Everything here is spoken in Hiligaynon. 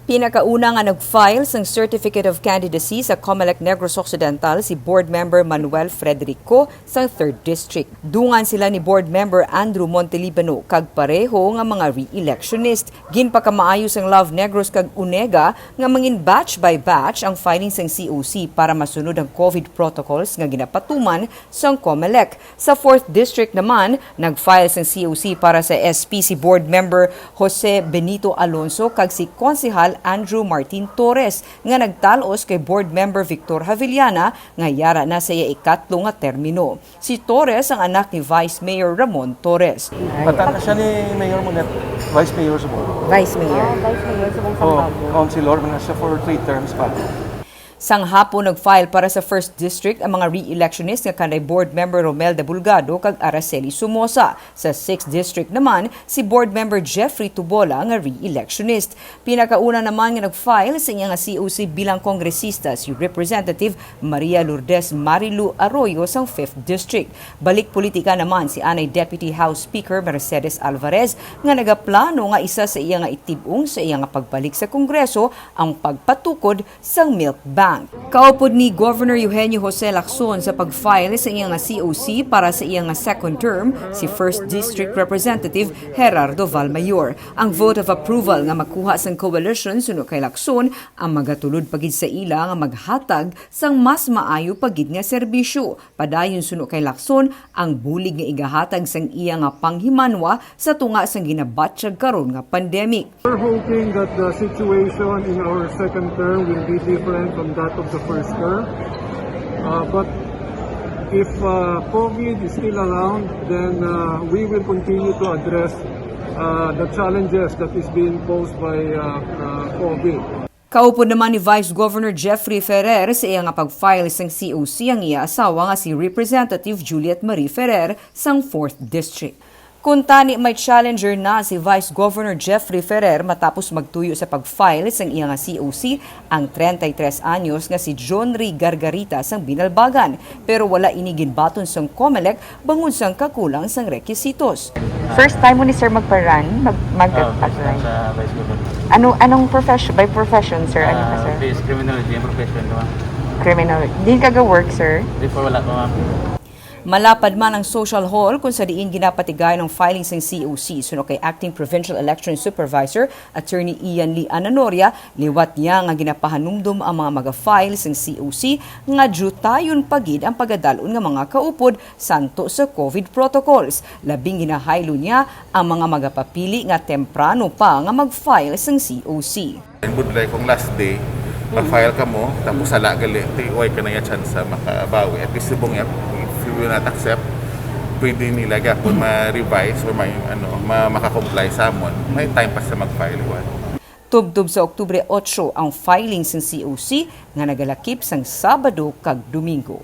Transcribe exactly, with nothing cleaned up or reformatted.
Pinakauna nga nag-file sang Certificate of Candidacy sa Comelec Negros Occidental si Board Member Manuel Frederico sang Third District. Dungan sila ni Board Member Andrew Montelibano kag pareho nga mga re-electionist. Ginpakamaayo sang Love Negros kag Onega nga mangin batch by batch ang filing sang C O C para masunod ang COVID protocols nga ginapatuman sang Comelec. Sa Fourth District naman, nag-file sang C O C para sa S P si Board Member Jose Benito Alonso kag si Konsehal Andrew Martin Torres nga nagtal-os kay Board Member Victor Javillana nga yara na sa iya ikatlo nga termino. Si Torres ang anak ni Vice Mayor Ramon Torres. Bata na siya ni Mayor Monet, Vice Mayor sa Bohol. Vice Mayor. Ah, Vice Mayor sa Bangsambago. Oh, councilor man na siya for three terms pa. Sang hapon, nag-file para sa First District ang mga re-electionist nga kanday Board Member Romelda Bulgado kag Araceli Somoza. Sa Sixth District naman, si Board Member Jeffrey Tubola nga re-electionist. Pinakauna naman nga nag-file sa iya nga C O C bilang kongresista si Representative Maria Lourdes Marilu Arroyo sang Fifth District. Balik politika naman si anay Deputy House Speaker Mercedes Alvarez nga nagaplano nga isa sa iya nga itib-ong sa iya nga pagbalik sa Kongreso ang pagpatukod sang milk bank. Kaupod ni Governor Eugenio Jose Lacson sa pag-file sa iya nga C O C para sa iya nga second term, si First District Representative Gerardo Valmayor. Ang vote of approval nga makuha sang coalition suno kay Lacson ang magatulod pa gid sa ila nga maghatag sang mas maayo pa gid nga serbisyo. Padayon suno kay Lacson ang bulig nga igahatag sang iya nga panghimanwa sa tunga sang ginabatyag karon nga pandemic. We're hoping that the situation in our second term will be different from that of the first term. Uh, but if uh, COVID is still around, then uh, we will continue to address uh, the challenges that is being posed by uh, uh, COVID. Kaupod naman ni Vice Governor Jeffrey Ferrer sa iya nga pag-file sang C O C ang iya asawa nga si Representative Juliet Marie Ferrer sang Fourth District. Kuntani may challenger na si Vice Governor Jeffrey Ferrer matapos magtuyo sa pag-file sang iya nga C O C ang treinta y tres anyos nga si John Ray Gargarita sang Binalbagan, pero wala ini ginbaton sang Comelec bangod sang kakulang sang requisitos. First time mo ni sir magpa-run, mag, mag-apply? Ah, first time sa Vice Governor. Ano, anong profession, by profession, sir? Ano ka, sir? Ah, base criminology ang profession ko, ma'am. Criminal. Di ka ga-work, sir? Before, wala pa, ma'am. Malapad man ang social hall kung sa diin ginapatigayon ang filing sang C O C suno kay Acting Provincial Election Supervisor Attorney Ian Lee Ananoria, liwat niya nga ginapahanumdom ang mga maga-file sang C O C nga diyutayon pa gid ang pagadal-on nga mga kaupod santo sa COVID protocols. Labing ginahaylo niya ang mga magapapili nga temprano pa nga mag-file sang C O C. Ang budlay kung last day, pa-file ka mo, tapos sala gali, ti-, way ka na nga tsansa makabawi. At least, subong niya, if you will not accept, pwede nila gyapon ma-revise or may, ano, ma-, makakomply sa amon. May time pa sa mag-file, iwan. Tubtob sa Oktubre otso ang filing sang C O C nga nagalakip sang Sabado kag Domingo.